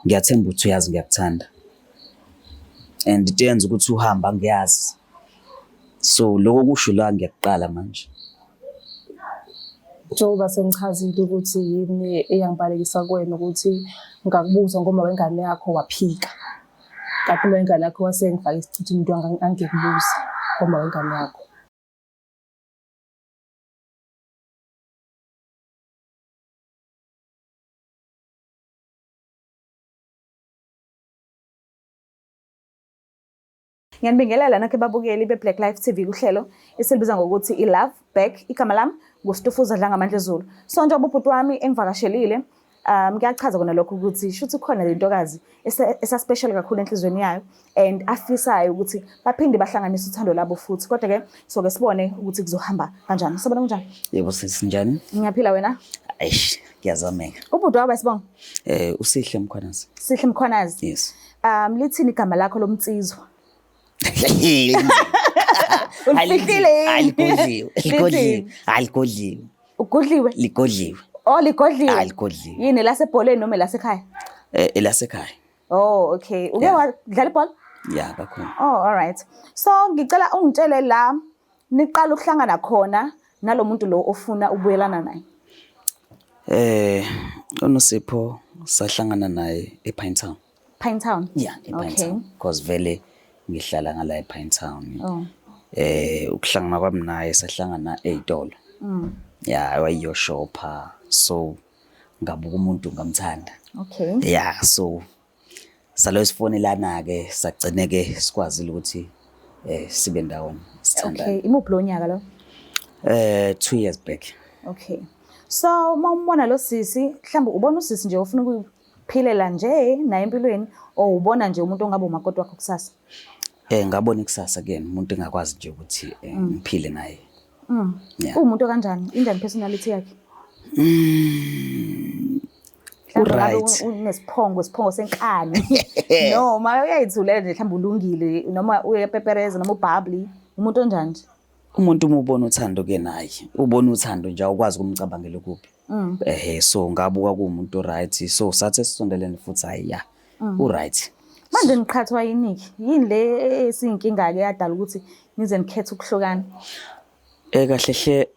Ngiyathemba ukuthi uyazi ngiyakuthanda. And into eyenza ukuthi uhambe angiyazi. So lokho kusho la ngiyakuqala manje. Njengoba sengichazile ukuthi yini eyangibalekisa kuwena ukuthi ngakubuza ngoma wengane yakho waphika. Kanti uma wengane yakho wasengifaka isichitho umuntu angikubuza ngoma wengane yakho. Ngiyanibingelela nonke babukeli be-Black Life TV kuhlelo esilibiza ngokuthi i-Love Back. Igama lami nguStufuza Dlangamandla Zulu. So njengoba ubhuti wami engivakashelile, kuyachaza kona lokho ukuthi shuthi khona le ntokazi esa-special kakhulu enhliziyweni yayo and afisayo ukuthi baphinde bahlanganise uthando labo futhi. Kodwa-ke soke sibone ukuthi kuzohamba kanjani. Sabona kunjani? Yebo sisi, njani? Ngiyaphila wena? Eish, ngiyazameka. Ubhuti wakho sibonga? Usihle Mkhwanazi. Sihle Mkhwanazi. Yes. Lithini igama lakho lomnsizwa? Ulifihlile yini? Aligodliwe, ligodliwe, Lithini? aligodliwe. Ugodliwe? Ligodliwe. Oh, ligodliwe. Aligodliwe. Yini lasebholeni noma elasekhaya? Elasekhaya. Oh, okay. Uke wadlala ibhola? Yeah, kakhulu. Oh, all right. So ngicela ungitshele la niqala ukuhlangana khona nalomuntu lo ofuna ukubuyelana naye. uNosipho sahlangana naye ePinetown. Pinetown? Yeah, ePinetown. Okay. Because vele ngihlala ngala ePinetown. Oh. Ukuhlangana kwami naye sahlangana ey'tolo. Yeah, wayeyoshopha. So ngabuka umuntu ngamthanda. Okay. Yeah, so salo sifonelana ke sagcine ke sikwazile ukuthi sibe ndawonye sithandane. Okay, imuphi lo nyaka lo? 2 years back. Okay. So uma umbona lo sisi, mhlawumbe ubona usisi nje ofuna ukuphilela nje naye empilweni or ubona nje umuntu ongabe umakoti wakho kusasa? Ngabona ikusasa kuyena, umuntu engakwazi nje ukuthi ngiphile naye. Yeah. Uwumuntu kanjani? Injani personality yakhe? Mhlawumbe ngabe Uright. unesiphongo, isiphongo senkani. Noma uyayithulela nje mhlawumbe ulungile noma uyapepereza noma ububbly. Umuntu onjani nje? Umuntu uma ubona uthando ke naye, ubona uthando nje awukwazi ukumcabangela kuphi. So ngabuka kuwumuntu right. So sathi sisondelene futhi hayi ya. Uright. Manje niqhathwa yini? Yini le esiyinkinga ke yadala ukuthi nize nikhethe ukuhlukana? Kahle hle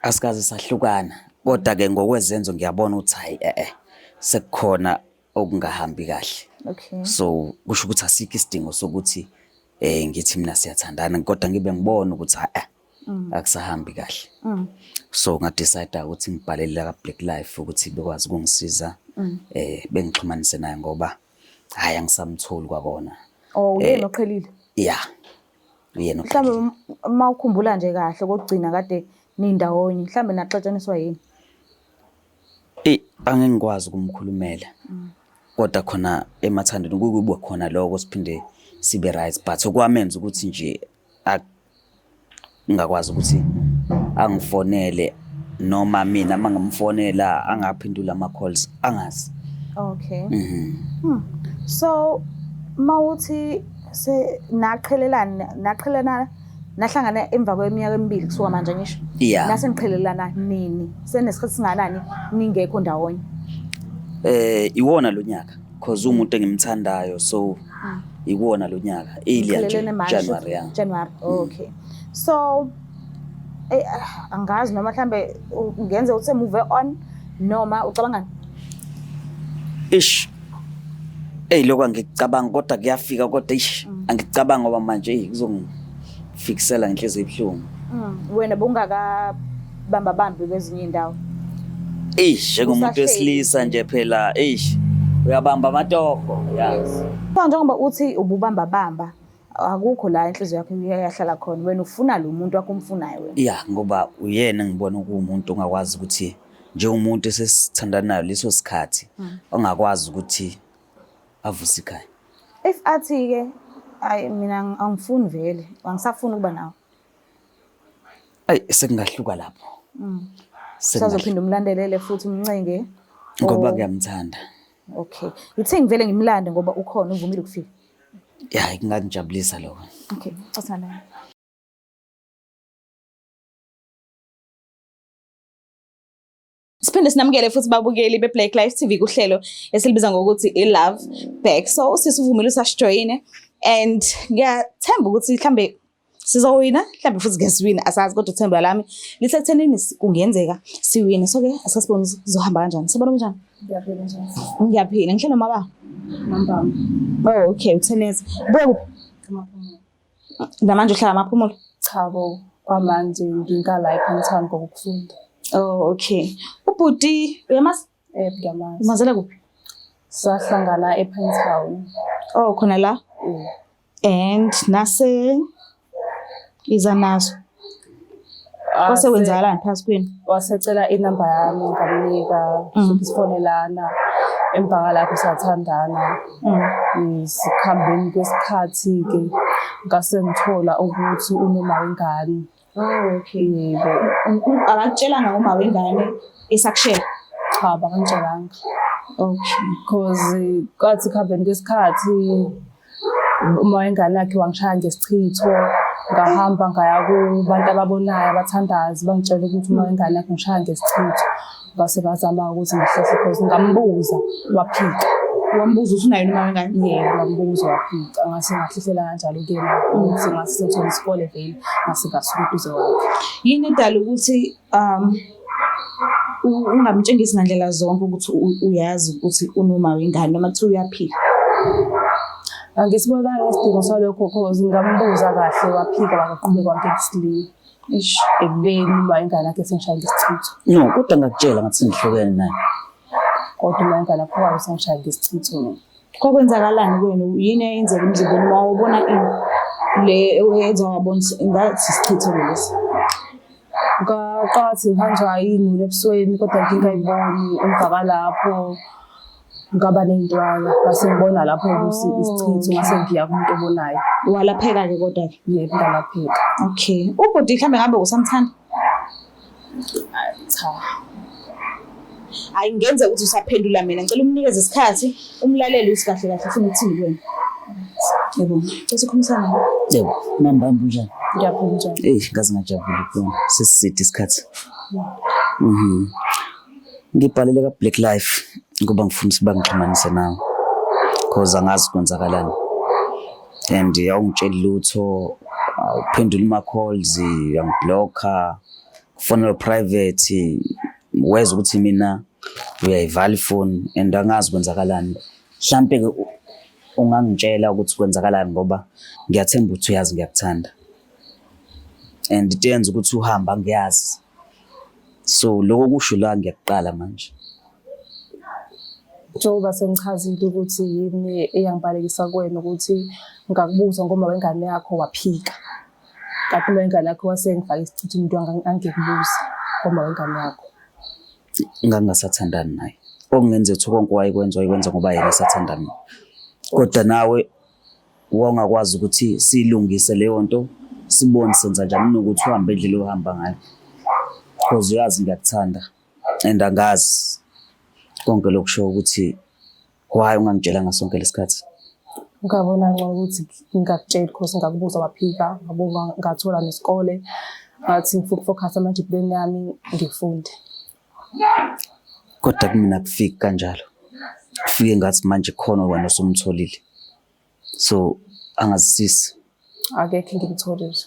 asikaze sahlukana. Kodwa ke ngokwezenzo ngiyabona ukuthi hayi sekukhona okungahambi kahle. Okay. So kusho ukuthi asikho isidingo sokuthi ngithi mina siyathandana kodwa ngibe ngibona ukuthi hayi akusahambi kahle. So nga decide ukuthi ngibhalele la Black Life ukuthi bekwazi ukungisiza bengixhumanise naye ngoba hayi angisamtholi kwakona. Oh, uyena oqhelile? Yeah. Uyena oqhelile. Mhlawumbe uma ukhumbula nje kahle kokugcina kade nindawonye, mhlawumbe naxatshaniswa yini? Angengikwazi ukumkhulumela. Kodwa khona emathandweni kube khona lokho siphinde sibe right, but okwamenza ukuthi nje ngingakwazi ukuthi angifonele noma mina mangimfonela angaphendula ama calls angazi. Okay. So mawuthi se naqhelelana naqhelelana nahlangana emva kweminyaka emibili kusuka manje ngisho. Yeah. Nase niqhelelana nini? Senesikhathi singanani ningekho ndawonye? Iwona lo nyaka because umuntu engimthandayo so iwona lo nyaka earlier nje Niqhelelene manje, January, yeah. January. Okay. So angazi noma mhlambe ngenze uthe move on noma ucabangani? Ish. Lokho angikucabangi kodwa kuyafika kodwa ish angikucabangi ngoba manje kuzongifikisela ngenhliziyo ebuhlungu. Wena bungaka bamba bambi kwezinye indawo. Eish, njengomuntu Usahleli wesilisa nje phela, eish, uyabamba amatoho, yeah. Yes. So njengoba uthi ububamba bamba, akukho la inhliziyo yakho iyahlala khona. Wena ufuna lo muntu wakho umfunayo wena. Yeah, ngoba uyena ngibona kuwumuntu ongakwazi ukuthi njengomuntu esesithandanayo leso sikhathi ongakwazi ukuthi avuse ikhaya. If athi ke ayi mina angifuni vele, angisafuni ukuba nawe. Ayi sekungahluka lapho. Usazophinda umlandelele futhi umncenge. Ngoba ngiyamthanda. Okay. Ithi ngivele ngimlande ngoba ukhona uvumile ukufika. Yeah, kungangijabulisa lokho. Okay, xoxa naye. Siphinde sinamukele futhi babukeli be-Black Life TV kuhlelo esilibiza ngokuthi i-Love Back. So usisi uvumile ukuthi asijoyine and ngiyathemba ukuthi mhlambe sizowina, mhlambe futhi ngesiwina asazi, kodwa uthemba lami lisekuthenini kungenzeka siwine. So ke asasibone ukuthi kuzohamba kanjani. Sibona kanjani? Ngiyaphila njani? Ngiyaphila. Ngihlelo maba. Mambamba. Oh okay, utheneza. Buya kuphi? Amaphumulo. Namanje uhlala amaphumulo? Cha bo, kwamanje ngingala ePinetown ngokufunda. Oh okay. Ubhuti uyamazi? Eh, ngiyamazi. Umazela kuphi? Sahlangana ePinetown. Oh khona la. And nase iza nazo. Kwase kwenzakalani phakathi kwenu? Wasecela inamba yami ngamnika, sifonelana. Emva kwalapho sathandana. Sikuhambeni kwesikhathi-ke ngase ngithola ukuthi unoma wengane. Oh okay. Yebo. Akakutshelanga uma wengane esakushela? Cha, bakangitshelanga. Okay. Cause kwathi kuhambeni kwesikhathi uma wengane yakhe wangishaya ngesichitho, ngahamba ngaya kubantu ababonayo abathandazi, bangitshela ukuthi uma wengane yakhe ngishaya ngesichitho. Ngase ngazama ukuthi ngihlehle cause ngambuza waphika. Wambuza ukuthi unayo noma wengane? Yebo, ngambuza waphika. Ngase ngahlehlela kanjalo kuyena ukuthi ngase sengithola isikole vele, ngase ngasuka eduze kwakhe. Yini edala ukuthi ungamtshengisi ngandlela zonke ukuthi uyazi ukuthi unoma wengane noma kuthiwa uyaphila? Angisibonanga isidingo salokho cause ngambuza kahle waphika wakaqhubeka wangesilile. Eish. Ekubeni uma ingane yakhe sengishaya ngesichitho. No, kodwa ngakutshela ngathi ngihlukene naye. Kodwa uma ingane yakho wabe sengishaya ngesichitho mina. Kwakwenzakalani kuwena? Yini eyenzeka emzimbeni uma wawubona ini le eyenza wabona ukuthi ngathi isichitho lesi? Ngaqathi ngihanjwa yini ebusweni kodwa ngingayiboni. Emva kwalapho ngaba ney'ntwala, ngase ngibona lapho ukuthi isichitho, ngase ngiya kumuntu obonayo. Walapheka-ke kodwa-ke? Yebo, ngalapheka. Okay. Ubhuti mhlambe ngabe usamthanda? Cha. Hayi, ngenzeka ukuthi usaphendula mina. Ngicela umnikeze isikhathi, umlalele ukuthi kahle kahle ufuna ukuthini kuwena. Yebo. Cela ukhulumisane naye. Yebo, mambamba unjani? Ngiyaphila njani? Eyi, ngaze ngajabula ukubona. Sesiside isikhathi. Ngibhalele ka-Black Life ngoba ngifuna ukuthi bangixhumanise nawe. Cause angazi kwenzakalani. And awungitsheli lutho, awuphenduli ama-calls, uyangiblocka, kufonela private, wezwa ukuthi mina uyayivala ifoni and angazi kwenzakalani. Mhlampe-ke ungangitshela ukuthi kwenzakalani ngoba ngiyathemba ukuthi uyazi ngiyakuthanda. And into eyenza ukuthi uhambe angiyazi. So lokho kusho la ngiyakuqala manje. Njengoba sengichazile ukuthi yini eyangibalekisa kuwena ukuthi ngakubuza ngoma wengane yakho waphika. Kanti uma wengane yakho wasengifaka isichitho umuntu angikubuza ngoma wengane yakho. Ngangingasathandani naye. Okungenza ukuthi konke wayekwenza wayekwenza ngoba yena esathandana naye. Kodwa nawe wawungakwazi ukuthi siyilungise leyo nto, sibone senza njani kunokuthi uhambe indlela ohamba ngayo. Because uyazi ngiyakuthanda and angazi konke lokhu kusho ukuthi why ungangitshelanga sonke lesikhathi. Ngabona ngcono ukuthi ngingakutsheli because ngakubuza waphika, ngabonga ngathola nesikole, ngathi ngifuna ukufocus manje empilweni yami ngifunde. Kodwa kumina akufiki kanjalo. Kufike ngathi manje khona wena osumtholile. So angazisisi. Akekho engimtholile.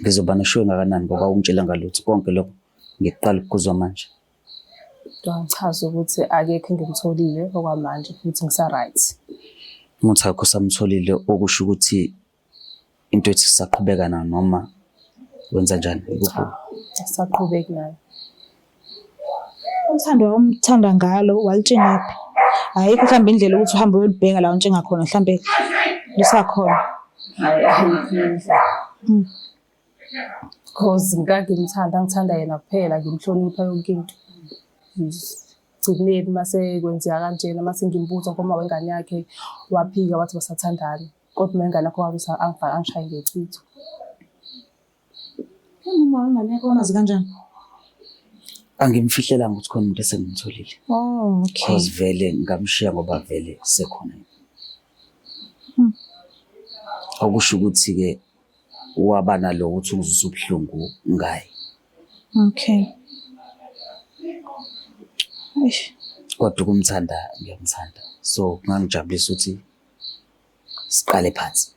Ngizoba neshuwe ngakanani ngoba ungitshela ngalutho konke lokho ngiqala ukukuzwa manje. Ngichaza ukuthi akekho engimtholile okwamanje futhi ngisa-right. Umuthi akho usamtholile okusho ukuthi into ethi sisaqhubeka nayo noma wenza njani? Cha, asisaqhubeki nayo. Uthando omthanda ngalo walitshengaphi? Ayikho mhlawumbe indlela ukuthi uhambe uyolibheka la untshenga khona mhlawumbe lisakhona. Hhayi, ayikho indlela. Cause ngangimthanda, ngithanda yena kuphela, ngimhlonipha yonke into. Gcineni mase kwenzeka kanjena, mase ngimbuza ngoma wengane yakhe waphika wathi basathandana. Kodwa uma ingane yakho wabe angishaye ngechitho. Uma wengane yakho wamazi kanjani? Angimfihlelanga ukuthi khona umuntu esengimtholile. Oh, okay. Cause vele ngamshiya ngoba vele sekhona. Okusho ukuthi-ke waba nalo ukuthi ungizwisa ubuhlungu ngaye. Okay. Eish. Kodwa ukumthanda ngiyamthanda. So kungangijabulisa ukuthi siqale phansi.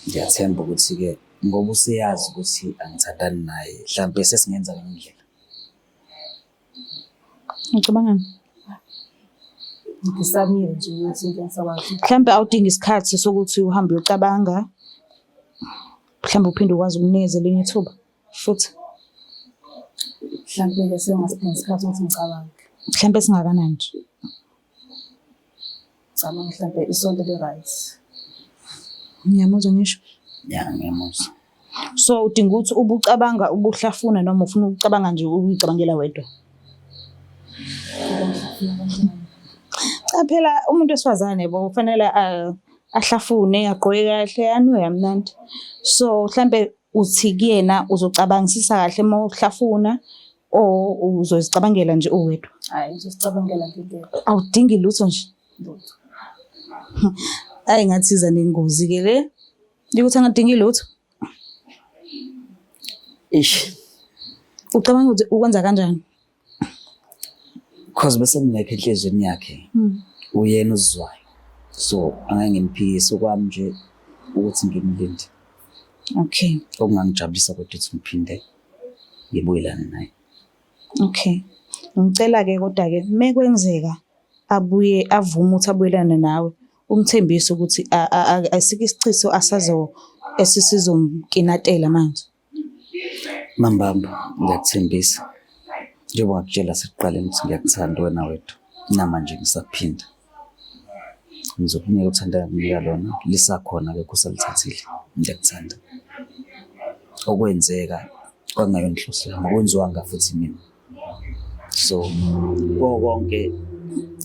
Ngiyathemba ukuthi-ke ngoba useyazi ukuthi angithandani naye, mhlampe sesingenza ngenye indlela. Ucabangani? Ngisamile nje ukuthi into engisakwazi. Mhlampe awudingi isikhathi sokuthi uhambe uyocabanga. Mhlambe uphinde ukwazi ukunikeza elinye ithuba futhi. Mhlampe-ke sengasidinga isikhathi ukuthi ngicabange. Mhlampe singakanani nje? Ngicabanga mhlampe isonto li-right. Ngiyamuzwa ngisho. Ya, ngiyamuzwa. So udinga ukuthi ubucabanga ubuhlafuna noma ufuna ukucabanga nje uyicabangela wedwa? Cha phela umuntu wesifazane bo kufanele ahlafune, agqoke kahle, anuke kamnandi. So mhlambe uthi kuyena uzocabangisisa kahle uma uhlafuna or uzozicabangela nje uwedwa? Hhayi, ngizozicabangela ngingedwa. Awudingi lutho nje? Lutho. Ayi ngathi iza nengozi-ke le. Ukuthi angadingi lutho. Ish. Ucabanga ukuthi ukwenza kanjani? Cause bese ngingekho enhliziyweni yakhe. Uyena uzizwayo. So angeke ngimphikise, okwami nje ukuthi ngimlinde. Okay. Okungangijabulisa kodwa ukuthi ngiphinde ngibuyelane naye. Okay. Ngicela-ke kodwa-ke mekwenzeka abuye avume ukuthi abuyelane nawe, umthembise ukuthi asikho isichitho asazo esisizomkinatela manje. Mambamba, ngiyakuthembisa. Njengoba ngakutshela sekuqaleni ukuthi ngiyakuthanda wena wedwa. Namanje ngisakuphinda. Ngizokunika uthando engakunika lona, lisakhona akekho osalithathile. Ngiyakuthanda. Okwenzeka kwakungayona inhloso yami, akwenziwanga futhi mina. So, kuko konke,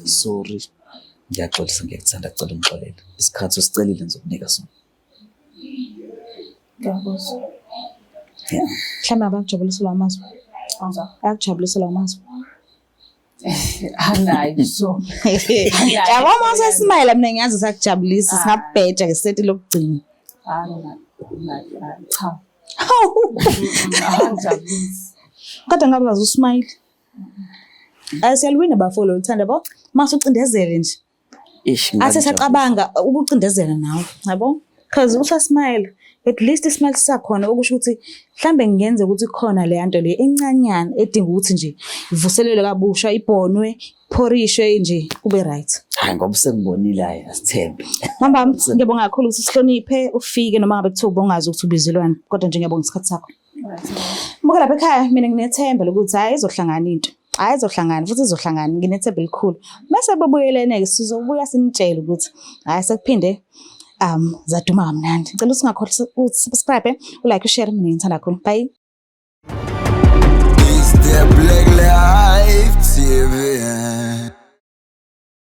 sorry, ngiyaxolisa, ngiyakuthanda, ngicela ungixolele. Isikhathi osicelile ngizokunika sona. Ngiyakuzwa. Yeah. Mhlawumbe abakujabulisa lawo mazwi. Awuzwa? Ayakujabulisa lawo mazwi. Anayo so. Yabo uma usesmayila mina ngiyazi sakujabulisa singabheja ngeseti lokugcina. Anginayo. Cha. Hawu. Angijabulisi. Kodwa ngabe wazi usmile. Ayi siyaliwina bafo lo uthanda bo. Mase ucindezele nje. Ish, Ase ngangijabulisa. sacabanga ubucindezela nawe, yabo? Because usasmile. At least ismile sisakhona okusho ukuthi mhlambe ngingenza ukuthi khona le nto le encanyana edinga ukuthi nje ivuselelwe kabusha, ibhonwe, phorishwe nje kube right. Hayi ngoba sengibonile, hayi asithembe. Mamba, ngiyabonga kakhulu ukuthi sihloniphe ufike noma ngabe kuthiwa ubongazi ukuthi ubizelwani, kodwa nje ngiyabonga isikhathi sakho. Buka lapha ekhaya, mina nginethemba lokuthi hhayi izohlangana into. Hhayi izohlangana futhi izohlangana, nginethemba elikhulu. Mase bebuyelene-ke sizobuya sinitshele ukuthi hhayi sekuphinde zaduma kamnandi. Ngicela ukuthi ungakhohlwa ukusubscribe, ulike, ushare, mina ngithanda kakhulu. Bye. Is there